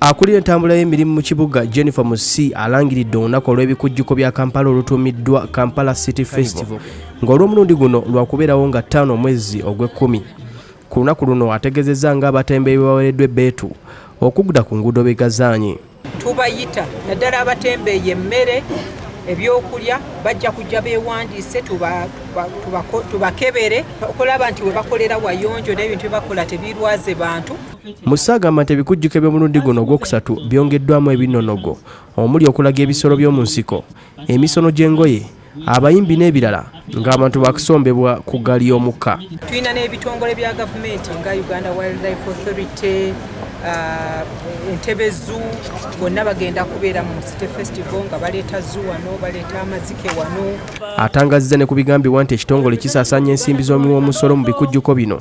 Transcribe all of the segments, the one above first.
Akulira entambula y'emirimu mu kibuga Jennifer Musi alangiridde olunaku olw'ebikujjuko bya Kampala olutuumiddwa Kampala City Festival ng'olw'omulundi guno lwakubeerawo nga 5 omwezi ogw'ekkumi. Ku lunaku luno ategeezezza ng'abatembeeyi baweereddwa ebbeetu okugda ku nguudo begazaanye. Tubayita naddala abatembeeyi emmere, ebyokulya, bajja kujja beewandiise, tubakebere okulaba nti we bakolera wayonjo n'ebintu bye bakola tebirwaze bantu. Musa agamba nti ebikujjuko eby'omulundi guno ogwokusatu byongeddwamu ebinonogo omuli okulaga ebisolo by'omu nsiko, emisono gy'engoye, abayimbi n'ebirala ng'abantu bakusombebwa ku ggaali y'omukka. Tulina n'ebitongole bya gavumenti nga Uganda Wildlife Authority, Entebbe Zoo, bonna bagenda kubeera mu City Festival nga baleeta zoo wano, baleeta amazike wano. Atangazizza ne ku bigambibwa nti ekitongole kisaasaanya ensimbi z'omuwi w'omusolo mu bikujjuko bino,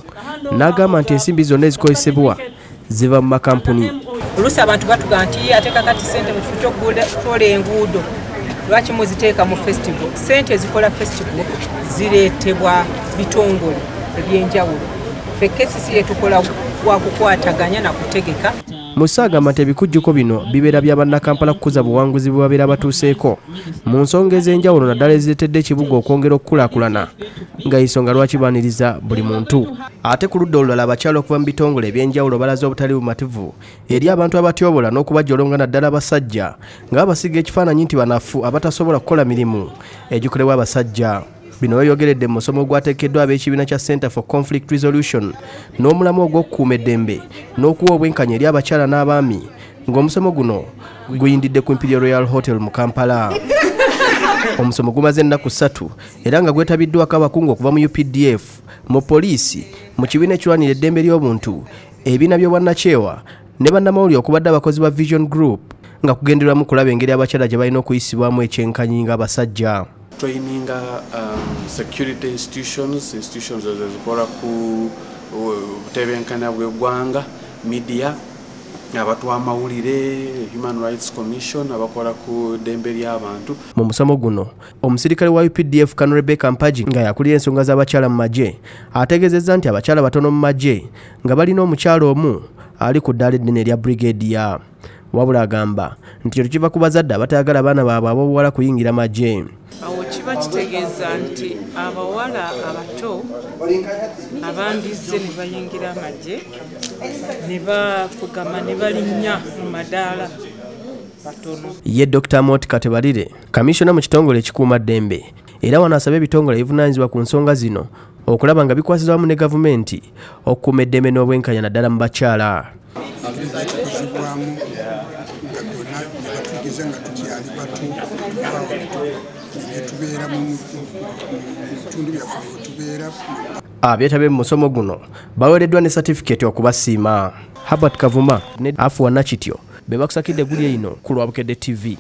n'agamba nti ensimbi zonna ezikozesebwa ziva mu makampuni. Oluusi abantu batugamba nti ate kakati ssente mu kifo ky'okukola enguudo lwaki muziteeka mu festival? Ssente ezikola festival zireetebwa bitongole ebyenjawulo. Ffe KCCA yetukola wa kukwataganya na kutegeka. Musa agamba nti ebikujjuko bino bibeera bya bannakampala kukuza buwanguzi bwe babeera batuuseeko mu nsonga ez'enjawulo naddala ezireetedde ekibuga okwongera okukulaakulana, nga ensonga lwaki baaniriza buli muntu. Ate ku ludda olulala abakyala okuva mu bitongole ebyenjawulo balaze obutali bumativu eri abantu abatyobola n'okubajolonga naddala abasajja nga babasiga ekifaananyi nti banafu abatasobola kukola mirimu egikolebwa abasajja. Bino byogeredde mu musomo ogwateekeddwa ab'ekibiina kya Center for Conflict Resolution n'omulamu ogw'okukuuma eddembe n'okuwa obwenkanya eri abakyala n'abaami, ng'omusomo guno guyindidde ku Imperial Royal Hotel mu Kampala. Omusomo gumaze ennaku 3 era nga gwetabiddwako abakungu okuva mu UPDF, mu poliisi, mu kibiina ekirwanira eddembe ly'obuntu, ebibiina by'obwannakyewa ne bannamawulire okubadde abakozi ba Vision Group, nga kugenderwamu kulaba engeri abakyala gye balina okuyisibwamu ekyenkanyi ng'abasajja. Training security institutions ezikola ku butebenkanya bw'eggwanga, media, abatwamawulire, Human Rights Commission, abakola ku ddembe ly'abantu. Mu musomo guno omusirikale wa UPDF Colonel Rebecca Mpagi nga yakulira ensonga z'abakyala mu magye ategeezezza nti abakyala batono mu magye nga balina omukyala omu ali ku ddaala eddene erya brigadier. Wabula agamba nti kino kiva ku bazadde abatayagala abaana baabwe ab'obuwala kuyingira magye. Awo kiba kitegeeza nti abawala abato abandizze ne bayingira amagye ne bafugama ne balinnya mu madaala batono. Ye Dr. Mot Katebalire, kamishona mu kitongole ekikuumaddembe, era wano asaba ebitongole ebivunaanyizibwa ku nsonga zino okulaba nga bikwasizibwa wamu ne gavumenti okukuuma eddembe n'obwenkanya naddala mu bakyala. Abeetabye mu musomo guno baweereddwa ne satifikeeti okubasiima. Herbert Kavuma ne Afuwa Nakityo be bakusakidde eggulire lino ku lwa Bukedde TV.